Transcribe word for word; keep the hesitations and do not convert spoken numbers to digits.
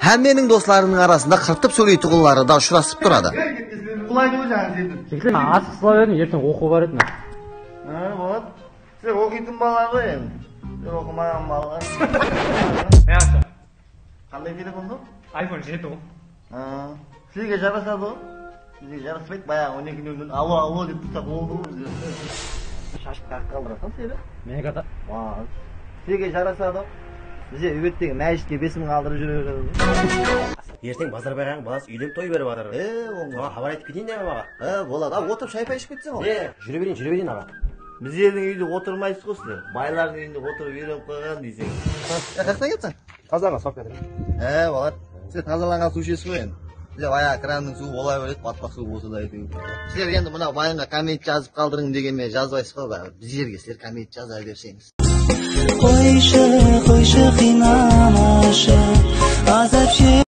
Hámmeniń doslarınıń arasında qırtıp sóyleytuǵınları da ushırasıp turadı. Ulaydı ǵoy jańa sendin. Jigitler, men asıǵıp sıla berdim, erteń oqıw bar edi men. Ha, boladı. Sen oqıytın bala ǵoy endi. Sen oqımaǵan bala. Yaqshı. Qanday telefon bu? iPhone jeti ǵoy. Ha, sizge jarasadı ǵoy. Bizge jaraspaydı, bayaǵı on eki nol nol alo, alo dep tursaq boldı ǵoy bizde. Shashıp taqıp qaldırasın seni. Meniki ata. Sizge jarasadı. Bizge úyrettegi májitke besim qaldırıp júre beredi. Erteń bazar bayramı balası úylenip toy berip atır. E, oń. Soǵan xabar aytıp keteyin deme maǵan. E, boladı. A, otırıp shay pay iship ketseń ǵoy. E, júre bereyin, júre bereyin aǵa. Bizlerdiń úyde otırmaysız ǵoy sizler. Baylardıń úyinde otırıp úyrenip qoyǵan deyseń. E, qayaqtan ketseń? Tazalanǵan suw beredi. E, boladı. Sizler tazalanǵan suw ishesiz ǵoy endi. Bizler bayaǵı krannıń suwı bola beredi, batpaq suw bolsa da áytewir. Sizler endi mına bayımǵa komment jazıp qaldırıń degenmen jazbaysız ǵoy, báribir bizlerge sizler komment jaza berseńiz. Qoyshı, qoyshı, qıynamasın, azap shek.